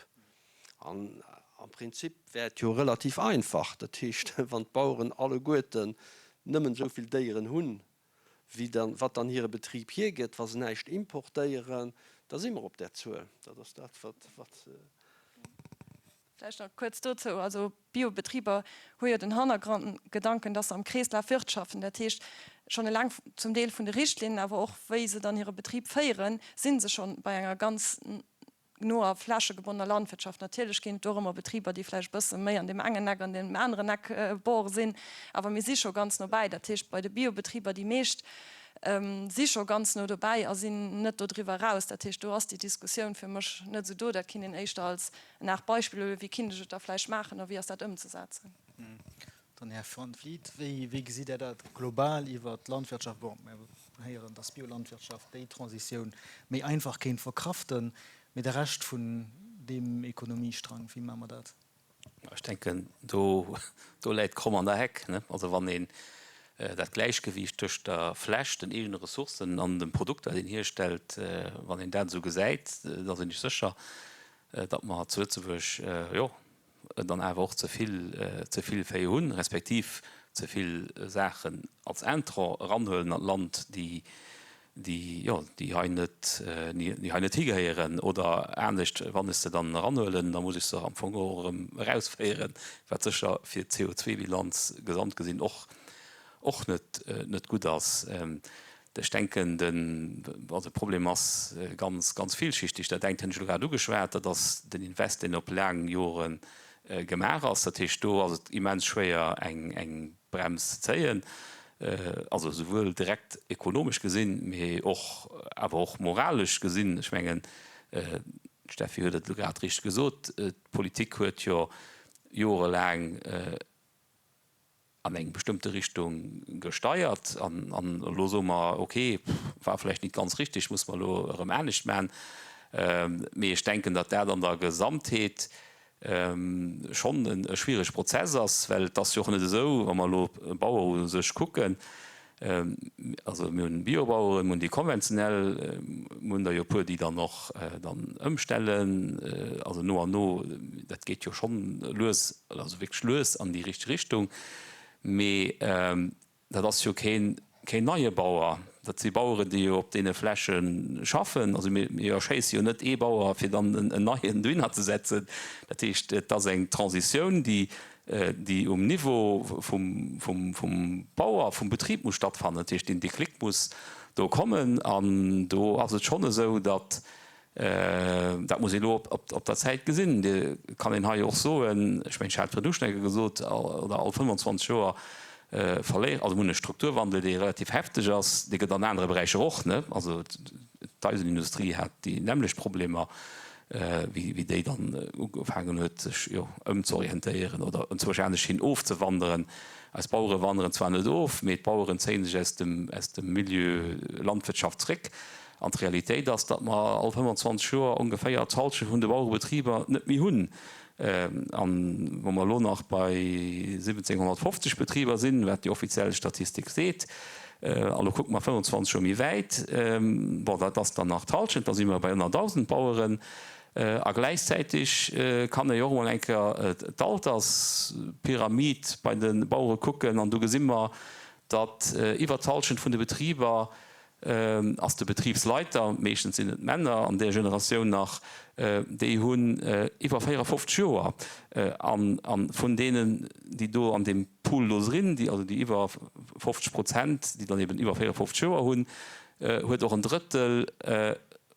An am Prinzip wär et jo relativ einfach. Dat heescht, wann d'Baueren alleguerten nëmmen esou vill Déieren hunn, wéi dann, wat dann hire Betrib hiergëtt, wa se näischt importéieren, da si mer op där Zuel. Dat ass dat, wat, wat. Vläicht nach kuerz dozou, Also Biobetriber hu jo den Hannergedanken, dass se am Kreeslaf wirtschaften. Dat heescht, schonn eleng zum Deel vun de Richtlinnen, awer och wéi se dann hire Betrib féieren, si se schonn bei enger ganz noer flächegebonnener Landwirtschaft. Natierlech ginn et do och ëmmer Betriber, déi vläicht e bësse méi an deem engen Eck, an deem aneren Eck bor sinn, awer mir si scho ganz no bäi. Dat heescht, bei de Biobetriber, déi meescht si scho ganz no dobäi a sinn net dodriwwer eraus. Dat heescht, do ass déi Diskussioun fir mech net esou do. Dat kinnt een éischter als en Aart Beispill huelen, wéi kinnt ech et da vläicht maachen a wéi ass dat ëmzesetzen. Dann Här Van Vliet, wéi gesitt Där dat global iwwert d'Landwirtschaft? Bon, mir héieren, dass d'Biolandwirtschaft déi Transitioun méi einfach kéint verkraften, mee de Rescht vun deem Ekonomiestrang, wéi maache mer dat? Ech denken, do läit d'Kromm an der Heck. Also wann een dat Gläichgewiicht tëscht der Fläch, den eegene Ressourcen an dem Produkt, wat een hierstellt, wann een dat esou gesäit, da sinn ech sécher, datt mer zu Lëtzebuerg, jo, dann awer och ze vill, ze vill Véi hunn, respektiv ze vill Saachen als Intrant eranhuelen an d'Land, déi, déi, jo, déi hei net, déi hei net higehéieren. Oder anescht, wann ech se dann eranhuelen, da muss ech se am Fong och erëm erausféieren, wat sécher fir d'CO2-Bilanz gesamt gesinn och, och net, net gutt ass. Ech denken, den, also de Problem ass ganz, ganz villschichtig. Dat engt hunn ech elo grad ugeschwat, dat ass den Invest, deen op laang Jore gemaach ass. Dat heescht, do ass et immens schwéier, eng, eng Brems ze zéien, also souwuel direkt ekonomesch gesinn, mee och, awer och moralesch gesinn. Ech mengen, d'Steffi huet et elo grad richteg gesot, d'Politik huet jo jorelaang, an eng bestëmmte Richtung gesteiert an elo soe mer, ok, war vläicht nit ganz richtig, muss mer elo erëm anescht maachen. Mee ech denken, datt dat an der Gesamtheet schonn e schwierege Prozess ass, well et ass jo och net esou, wa mer elo Bauer u sech kucken, Also mir hunn Biobaueren, mir hunn déi konventionell, mir hunn der jo e puer, déi dann och dann ëmstellen, also no an no, dat geet jo schonn lues, also wierklech lues an déi richteg Richtung. Mee dat ass jo keen, keen neie Bauer, dat si Baueren, déi jo op deene Fläche schaffen. Also mir erschéisse jo net ee Bauer, fir dann en neien dohinner ze setzen. Dat heescht, et ass eng Transitioun, déi déi um Niveau vum Bauer, vum Betrib muss stattfannen. Dat heescht, deen Déclic muss do kommen. An do ass et schonn esou, datt, dat muss een elo op der Zäit gesinn, Dir kann een hei och soen, ech mengen, ech hat virdu schonn eng Kéier gesot, oder all 25 Joer verléiert, also mir hunn e Strukturwandel, dee relativ hefteg ass, dee gëtt an anere Beräicher och, ne, also d'Eisenindustrie hat déi nämmlecht Problemer. wéi déi dann ugefaangen huet, sech, jo, ëmzeorientéieren oder enzwousch anescht hin ofzewanderen. Eis Bauere wanderen zwar net of, mee d'Baueren zéie sech aus dem, aus dem Milieu Landwirtschaft zréck. An d'Realitéit ass, datt mer all 25 Joer ongeféier d'Halschent vun de Bauerebetriber net méi hunn. An wa mer elo nach bei 1.750 Betriber sinn, wat déi offiziell Statistik seet, a lo kucke mer 25 Joer méi wäit, bon, dat ass dann nach d'Halschent, da si mer bei ënner 1.000 Baueren. A gläichzäiteg kann ee jo och emol eng Kéier d'Alterspyramid bei de Bauere kucken, an do gesi mer, datt iwwer d'Halschent vun de Betriber. Ass de Betribsleiter, meeschtens sinn et Männer an där Generatioun nach, déi hunn iwwer 54 Joer. An vun deenen, déi do an deem Pool do sinn, déi also déi iwwer 50 Prozent, déi dann eben iwwer 54 Joer hunn, huet och en Drëttel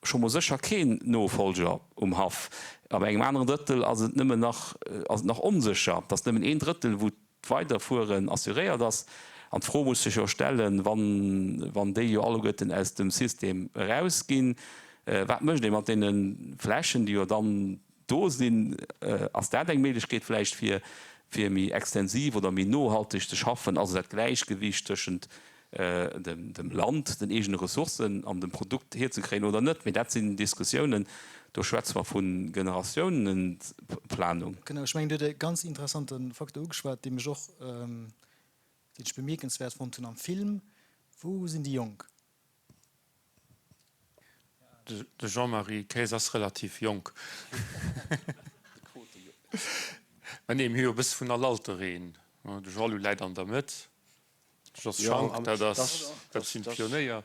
scho mol sécher keen Nofolger um Haff. A bei engem aneren Drëttel ass et nëmmen nach, ass et nach onsécher. Et ass nëmmen een Drëttel, wou d'Weiderfueren assuréiert ass. An d'Fro muss sech jo stellen, wann, wann déi jo alleguerten aus dem System erausginn, wat mécht ee mat deene Flächen, déi jo dann do sinn? Ass dat eng Méiglechkeet vläicht, fir, fir méi extensiv oder méi nohalteg ze schaffen, also dat Gläichgewicht tëschent dem Land, den eegene Ressourcen an dem Produkt hierzekréien oder net. Mee dat sinn Diskussiounen, do schwätze mer vu Generatiounenplanung. Genau, ech mengen, Dir hutt e ganz interessante Facteur ugeschwat, dee mech och, deen ech bemierkenswäert fonnt hunn am Film, Wou sinn déi Jonk? De Jean-Marie Kaes ass relativ jonk. Mä nee, mir hu jo e bësse vun all Alter een. De Jean-Lou läit an der Mëtt. Jos Schank, dat ass, dat sinn d'Pionéier.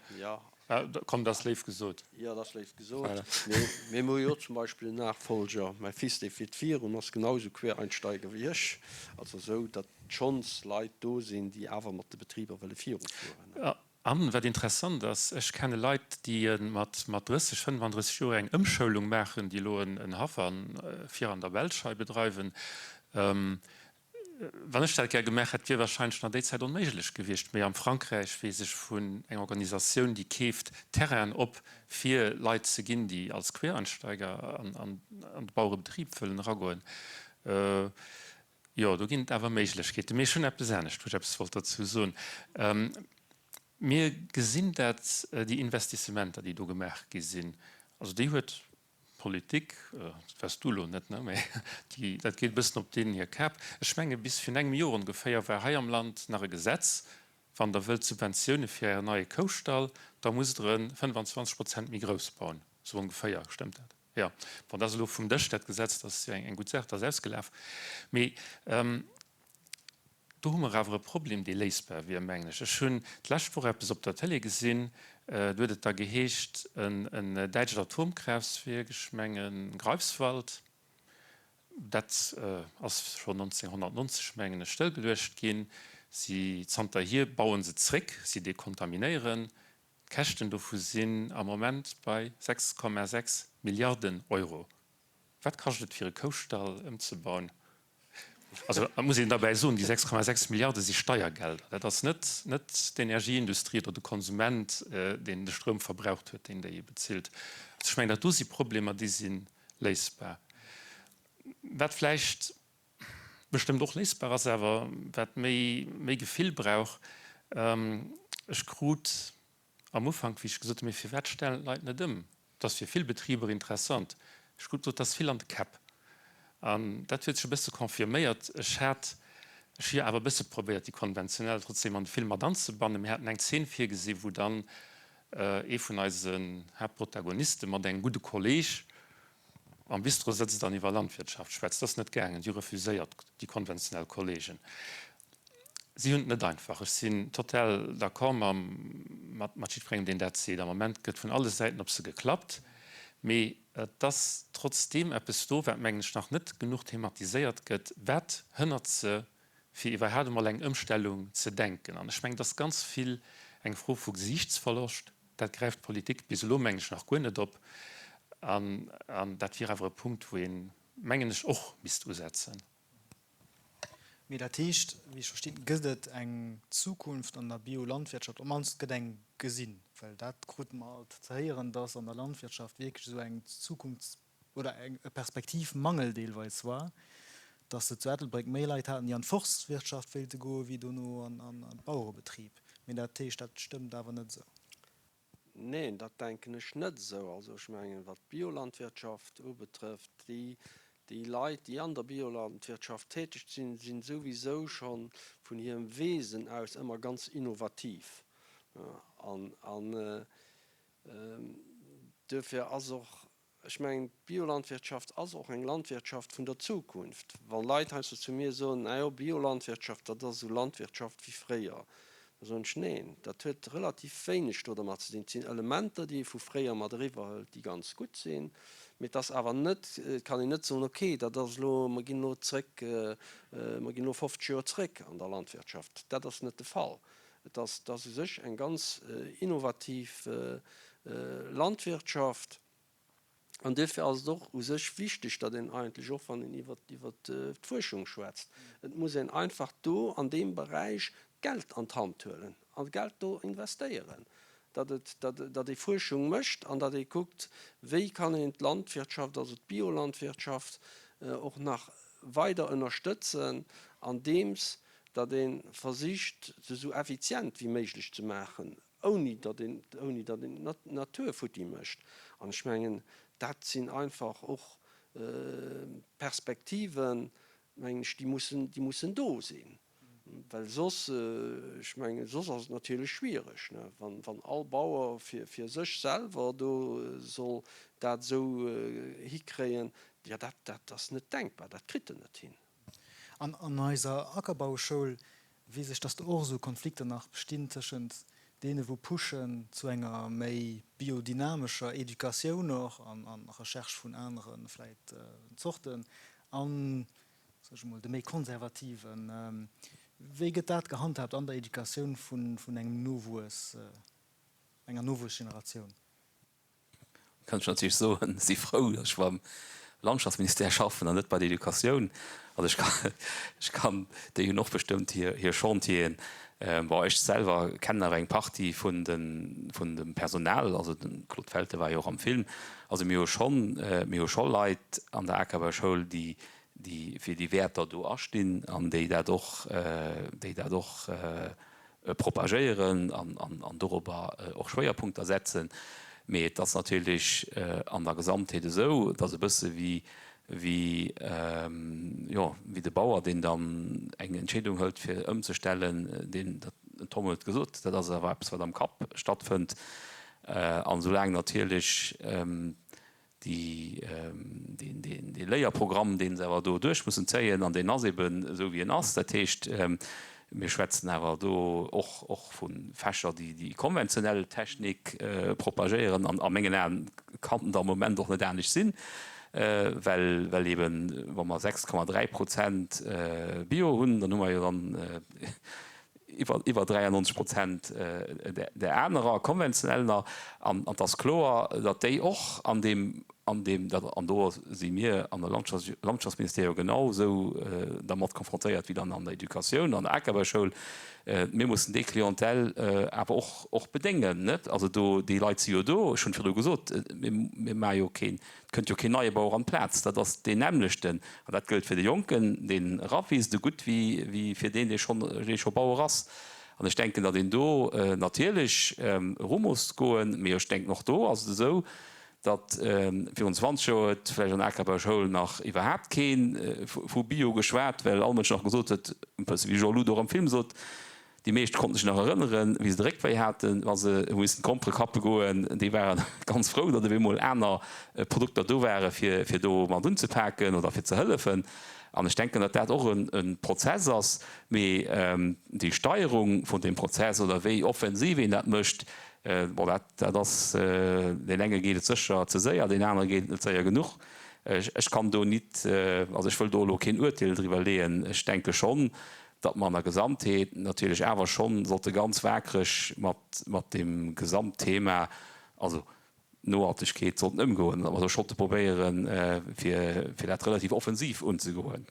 Komm, dat ass léif gesot. Jo, dat ass léif gesot. Mee mir hu jo zum Beispill en Nachfolger, mäi Fils, dee fiert virun, ass genau esou Quereinsteiger wéi ech. Also esou, datt schonns Leit do sinn, déi awer mat de Betriber wëlle virufueren. An, wat interessant ass, ech kenne Leit, déi mat 30, 35 Joer eng Ëmschoulung maachen, déi elo en Haff vir an der Belsch hei bedreiwen. Wann ech dat gär gemaach hätt, wier wahrscheinlech nach déi Zäit onméiglech gewiescht. Mee am Frankräich weess ech vun enger Organisatioun, déi keeft Terrainen op, fir Leit ze ginn, déi als Quereinsteiger an de Bauerebetrib wëllen eragoen. Jo, do ginn et awer Méiglechkeeten. Mee ech hunn eppes anescht, wou ech eppes wollt dozou soen. Mir gesinn dat déi Investissementer, déi do gemaach gi sinn, also déi huet D'Politik, dat waars du elo net, ne, mä déi, dat geet e bëssen op deenen hir Kap. Ech menge bis virun engem Joer ongeféier war hei am Land nach e Gesetz, wann Der wëllt Subventioune fir Ären neie Koustall, da musst Der e 25 Prozent méi grouss bauen, esou ongeféier. Stëmmt dat? Jo. Bon, dat ass elo vum Dësch, dat Gesetz, dat ass jo eng gutt Saach, dat ass ausgelaf. Mee Do hu mer awer e Problem, dee léisbar wier, mengen ech. Ech hunn d'lescht Woch eppes op der Tëlee gesinn, do huet et da geheescht, en däitscht Atomkraaftwierk, ech mengen Greifswald, dat ass schonn 1990, mengen ech, stëllgeluecht ginn. Si, zanterhier baue se zréck, si dekontaminéieren. D'Käschten dovu sinn am Moment bei 6,6 Milliarden Euro. Wat kascht et fir e Koustall ëmzebauen? Also et muss een derbäi soen, déi 6,6 Milliarde si Steiergelder. Dat ass net net d'Energieindustrie oder de Konsument, deen de Stroum verbraucht huet, deen déi bezilt. Also ech mengen, dat do si Problemer, déi si léisbar. Wat vläicht bestëmmt och léisbar ass, awer wat méi méi Gefill brauch, ech krut Am Ufank, wéi ech gesot hunn, mee firwat stellen d'Leit net ëm? Et ass fir vill Betriber interessant. Ech krut gesot, et ass vill an de Käpp. An dat huet sech e bësse confirméiert. Ech hat, ech hu jo awer e bësse probéiert, déi konventionell trotzdem an de Film mat anzebannen. Mir haten eng Zeen virgesi wou dann ee vun eisen Haaptprotagoniste mat engem gudde Kolleeg am Bistro sëtzt an iwwer Landwirtschaft schwätzt. Dat ass net gaangen. Déi hu refuséiert, déi konventionell Kollegen. Si hunn et net einfach. Ech sinn total d'accord mam, mat, mat jiddwerengem, deen dat seet. Am Moment gëtt vun alle Säiten op se geklappt. Mee et ass trotzdeem eppes do, wat, mengen ech, nach net genuch thematiséiert gëtt, Wat hënnert se, fir iwwerhaapt emol eng Ëmstellung ze denken? An ech mengen, et ass ganz vill eng Fro vu Gesiichtsverloscht. Dat gräift d'Politik bis elo, mengen ech, nach guer net op. An, an dat wier awer e Punkt, wou een, mengen ech, och misst usetzen. Mee dat heescht, wéi ech verstinn, gëtt et eng Zukunft an der Biolandwirtschaft, op d'mannst gëtt eng gesinn, well dat krute mer alt ze héieren, dass an der Landwirtschaft wierklech esou eng Zukunfts oder eng e Perspektivmangel deelweis war, dass se zu Ettelbréck méi Leit haten, déi an d'Forstwirtschaft wéilte goe wéi dono an d'Bauerebetrib. Mee dat heescht, dat stëmmt awer net esou. Neen, dat denken ech net esou. Also ech mengen, wat d'Biolandwirtschaft ubetrëfft, déi, déi Leit, déi an der Biolandwirtschaft täteg sinn, si souwisou scho vun hirem Wesen aus ëmmer ganz innovativ. An, an duerfir ass och Ech mengen, d'Biolandwirtschaft ass och eng Landwirtschaft vun der Zukunft. Wa Leit heiansdo zu mir soen, Na jo, Biolandwirtschaft, dat ass esou Landwirtschaft wéi fréier. Da soen ech, Neen, dat huet relativ wéineg do dermat ze dinn. Et sinn Elementer, déi ee vu fréier mat eriwwerhëlt, déi ganz gutt sinn, mee et ass awer net, et kann een net soen, okay, dat ass elo, mer ginn elo zrëck, mer ginn elo 50 Joer zrëck an der Landwirtschaft. Dat ass net de Fall. Et ass, et ass u sech eng ganz innovativ Landwirtschaft. An duerfir ass et och u sech wichteg, datt een eigentlech och, wann een iwwert d'Fuerschung schwätzt, et muss een einfach do an deem Beräich Geld an d'Hand huelen a Geld do investéieren, datt et, datt ee Fuerschung mécht an datt ee kuckt, wéi kann een d'Landwirtschaft, also d'Biolandwirtschaft och nach weider ënnerstëtzen, andeems datt ee versicht, se esou effizient wéi méiglech ze maachen. Ouni datt een, ouni datt een d'Natur futti mécht. An ech mengen, dat sinn einfach och Perspektiven, mengen ech, déi mussen, déi mussen do sinn. Well soss, ech mengen, soss ass et natierlech schwiereg, ne, wann, wann all Bauer fir, fir sech selwer do soll dat esou hikréien, jo dat, dat ass net denkbar, dat kritt en net hin. An an eiser Ackerbauschoul weess ech, dass do och esou Konflikter nach bestinn tëschent deene wou pushen zu enger méi biodynamescher Educatioun och an an Recherche vun anere vläit Zorten an, soe ech emol, de méi konservativen. Wéi gëtt dat gehandhaabt an der Educatioun vun vun engem Nowuess, enger Nowuessgeneratioun? Kann ech natierlech soen, si frou, datt ech beim Landschaftsministère schaffen an net bei der Educatioun. Also ech kann, ech kann, déi hunn och bestëmmt hir, hir Chantieren. Bon, ech selwer kennen awer eng Partie vun de, vun dem Personal, also de Claude Felten war jo och am Film. Also mir hu schonn, mir hu scho Leit an der Akerbauschoul, déi, déi fir déi Wäerter do astinn an déi dat och, déi dat och propagéieren an dorobber och Schwéierpunkter setzen. Mee et ass natierlech an der Gesamtheet esou, et ass e bësse wéi, wéi, jo, wéi de Bauer, deen dann eng Entscheedung hëlt fir ëmzestellen, deen, den Tom huet et gesot, dat ass awer eppes wat am Kapp stattfënnt. An esoulaang natierlech Dee Léierprogramm, dee se awer do duerch mussen zéien, an deen ass eben esou wéi en ass, dat heescht, mir schwätzen awer do och och vu Fächer, déi déi konventionell Technik propagéieren, an a mengen Aen kann et am Moment och net anescht sinn, well well eben, wa mer 6,3 Prozent Bio hunn, dann hu mer jo dann iwwer iwwer 93 Prozent där anerer konventioneller, an et ass kloer, datt déi och an deem, an deem, dat, an do si mir an der Landschafts-, Landschaftsministère jo genau esou dermat konfrontéiert wéi dann an der Educatioun, an der Akerbauschoul, mir mussen déi Clientèle awer och, och bedéngen, net? Also do, déi Leit si jo do, ech hunn virdru gesot, mir, mir maache jo keen, Et kënnt jo keen neie Bauer an d'Plaz, dat ass deen nämmlechten. An dat gëllt fir de Jonken, deen erawiisst, esou gutt wéi fir deen, dee scho Bauer ass. An ech denken, datt een do natierlech eru muss goen. Mee ech denken, och do ass et esou, datt virun 20 Joer huet vläicht an der Akerbauschoul nach iwwerhaapt kee vu Bio geschwat, well all Mënsch nach gesot huet, e bësse wéi Jean-Lou do och am Film sot, Déi meescht konnten sech nach erënneren, wéi se de Réckwéi haten, wa se hu missen d'Grompere kappe goen. Déi ware ganz frou, datt op eemol aner Produkter do ware fir fir do mat unzepaken oder fir ze hëllefen. An ech denken, datt dat och e Prozess ass. Mee déi Steierung vun deem Prozess oder wéi offensiv een dat mécht, bon, dat dat ass, deen enge geet et sécher ze séier, deen anere geet et net séier genuch. Ech kann do nit, also ech wëll do elo keen Urteel driwwer leeën. Ech denke schonn, datt mer an der Gesamtheet natierlech awer schonn sollte ganz waakreg mat mat deem Gesamtthema, also Nohaltegkeet, sollten ëmgoen, datt mer do sollte probéieren, fir fir dat relativ offensiv unzegoen.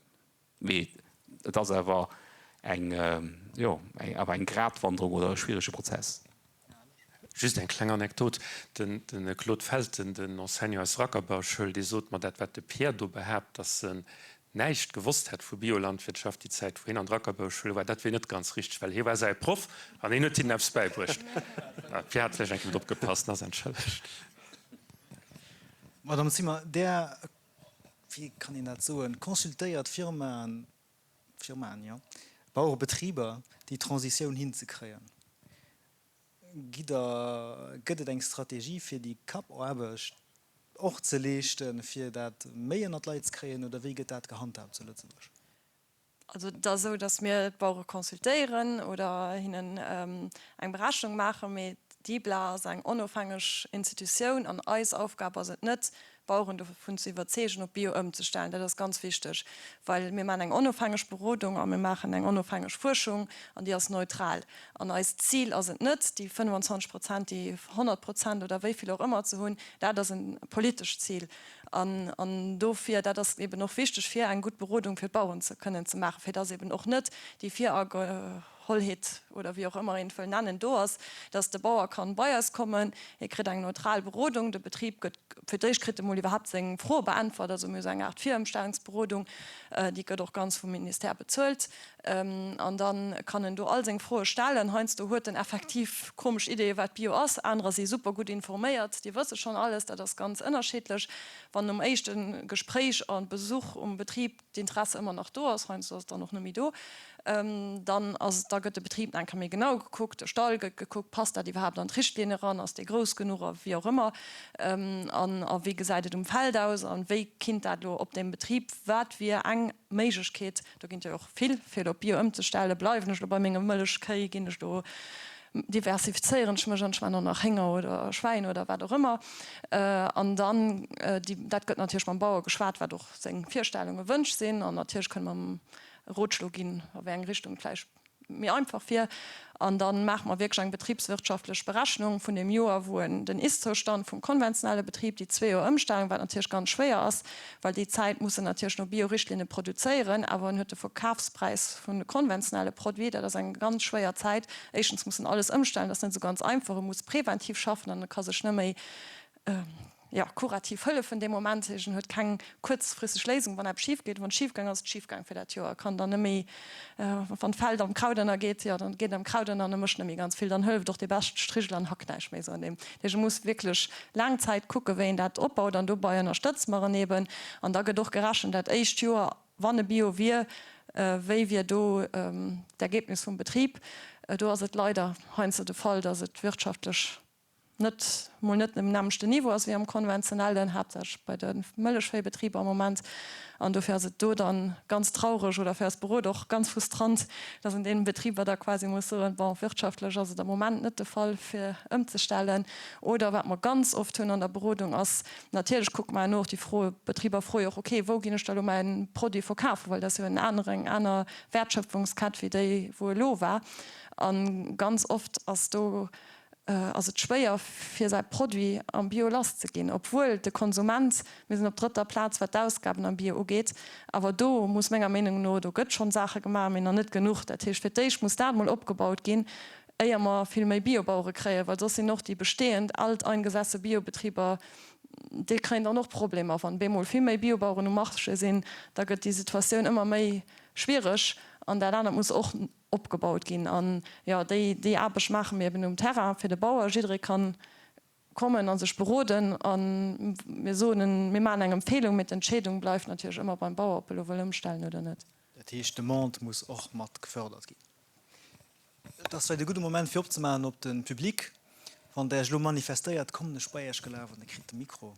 Mee et ass awer eng, jo, eng awer eng Gratwanderung oder e schwierege Prozess. Just eng kleng Anekdot, De Claude Felten, den Enseignant aus der Ackerbauschoul, dee sot mer, dat wat de Pierre do behaapt, datt en näischt gewosst hätt vu Biolandwirtschaft déi Zäit, wou hien an der Ackerbauschoul war, dat wier net ganz richteg, well hie war säi Proff an hien huet hinnen eppes bäibruecht. De Pierre hat vläicht eng Kéier net opgepasst, en ass entschëllegt. Madame Zimmer, Där, wéi kann een dat soen, consultéiert Firmaen, Firmaen, jo, Bauerebetriber, déi Transitioun hinzekréien. Gitt Der, gëtt et eng Strategie fir déi Kappaarbecht och ze leeschten, fir dat méi ënnert d'Leit ze kréien, oder wéi gëtt dat gehandhaabt zu Lëtzebuerg? Also et ass esou, datt mir d'Bauere consultéieren oder hinnen eng Berechnung maachen, mee d'IBLA ass eng onofhängeg Institutioun an eis Aufgab ass et net, d'Baueren dovun ze iwwerzeegen, op Bio ëmzestellen. Dat ass ganz wichteg, well mir maachen eng onofhängeg Berodung a mir maachen eng onofhängeg Fuerschung an déi ass neutral. An eist Zil ass et net, déi 25 Prozent, déi 100 Prozent oder wéi vill och ëmmer ze hunn. Dat ass e politescht Zil. An dofir, dat ass eben och wichteg, fir eng gutt Berodung fir d'Baueren ze kënnen ze maachen, fir dass eben och net déi Viragehollheet, oder wéi och ëmmer een et wëll nennen, do ass, dass de Bauer kann bei eis kommen, hie kritt eng neutral Berodung, de Betrib gëtt, fir d'éischt kritt e mol iwwerhaapt seng Froe beäntwert, also mir hu sou eng Aart Virëmstellungsberodung, déi gëtt och ganz vum Ministère bezuelt, An da kann en do all seng Froe stellen. Heiansdo huet en effektiv komesch Ideeë wat Bio ass, anerer si super gutt informéiert, déi wësse schonn alles. Dat ass ganz ënnerschiddlech. Wann nom éischte Gespréich a Besuch um Betrib d'Interesse ëmmer nach do ass, heiansdo ass et dann och net méi do, dann ass, da gëtt de Betrib nach eng Kéier méi genau gekuckt, de Stall gëtt gekuckt, passt dat iwwerhaapt an d'Richtlinn eran, ass dee grouss genuch a wéi och ëmmer, an a wéi gesäit et um Feld aus a wéi kinnt dat elo op deem Betrib, wat wier eng Méiglechkeet, Do ginn et jo och vill, fir elo op Bio ëmzestellen. Bleiwen ech elo bei menge Mëllechkéi? Ginn ech do, diversifizéieren ech mech an ech maachen och nach Hénger oder Schwäin oder wat och ëmmer. An dann, déi, dat gëtt natierlech mam Bauer geschwat, wat och seng Virstellunge, Wënsch sinn. An natierlech kënne mer em e Rotschlo ginn, a wéi eng Richtung et vläicht méi einfach wier. An da maache mer wierklech eng betriebswirtschaftlech Berechnung vun deem Joer, wou en den Ist-Zoustand vum konventionelle Betrib, déi zwee Joer Ëmstellung, wat natierlech ganz schwéier ass, well déi Zäit muss en natierlech no Bio-Richtlinne produzéieren, awer en huet de Verkafspräis vun de konventionelle Produit. Dat ass eng ganz schwéier Zäit. Éischtens muss en alles ëmstellen, dat ass net esou ganz einfach. E muss präventiv schaffen an e ka sech net méi jo, kurativ hëllefen dee Moment. En huet keng kuerzfristeg Léisung, wann eppes schif geet. Wann et schif gaang ass, ass et schif gaang fir dat Joer. E kann dann net méi, wann d'Feld am Kraut ënnergeet, jo, dann geet et am Kraut ënner an e mécht net méi ganz vill. Dann hëlleft och dee beschte Strigel an Hack näischt méi. Sou an deem. Dat heescht, e muss wierklech laang Zäit kucken, wéi en dat opbaut an dobei ënnerstëtze mer en eben. An da gëtt och gerechent, dat éischt Joer, wann e Bio wier, wéi wier do d'Ergebnis vum Betrib. Do ass et leider heiansdo de Fall, datt et wirtschaftlech net, mol net um nämmlechten Niveau ass wéi am konventionellen, haaptsächlech bei de Mëllechvéibetriber am Moment. An dofir ass et do dann ganz traureg oder fir eis Beroder och ganz frustrant, dass een deenen Betriber da quasi muss soen, bon, wirtschaftlech ass et am Moment net de Fall fir ëmzestellen. Oder wat mer ganz oft hunn an der Berodung ass, natierlech kucke mer herno och déi Fro, d'Betriber froe jo och, okay, wou ginn ech da elo mäi Produit verkafen, well dat ass jo en anere, eng aner Wäertschöpfungskett wéi déi wou elo war. A ganz oft ass do ass et schwéier fir säi Produit am Bio lass ze ginn, obwuel de Konsument, mir sinn op drëtter Plaz wat d'Ausgaben am Bio ugeet, awer do muss menger Meenung no, do gëtt schonn Saache gemaach, mee nach net genuch. Dat heescht fir d'éischt muss dat mol opgebaut ginn, éier mer vill méi Biobauere kréien, well soss sinn och déi bestehend alteingesesse Biobetriber, déi kréien dann och Problemer. Wann bemol vill méi Biobaueren um Marché sinn, da gëtt déi Situatioun ëmmer méi schwiereg an dat anert muss och opgebaut ginn. An jo, déi, déi Aarbecht maache mir eben um Terrain fir de Bauer. Jidderee kann kommen a sech beroden a mir soen en, mir maachen eng Empfehlung, mee d'Entscheedung bleift natierlech ëmmer beim Bauer, ob e lo wëll ëmstellen oder net. Dat heescht, d'Demande muss och mat gefördert ginn. Et ass vläicht e gudde Moment fir opzemaachen op de Public. Wann Der Iech elo manifestéiert, kommen ech bei Iech gelaf an Der kritt de Mikro.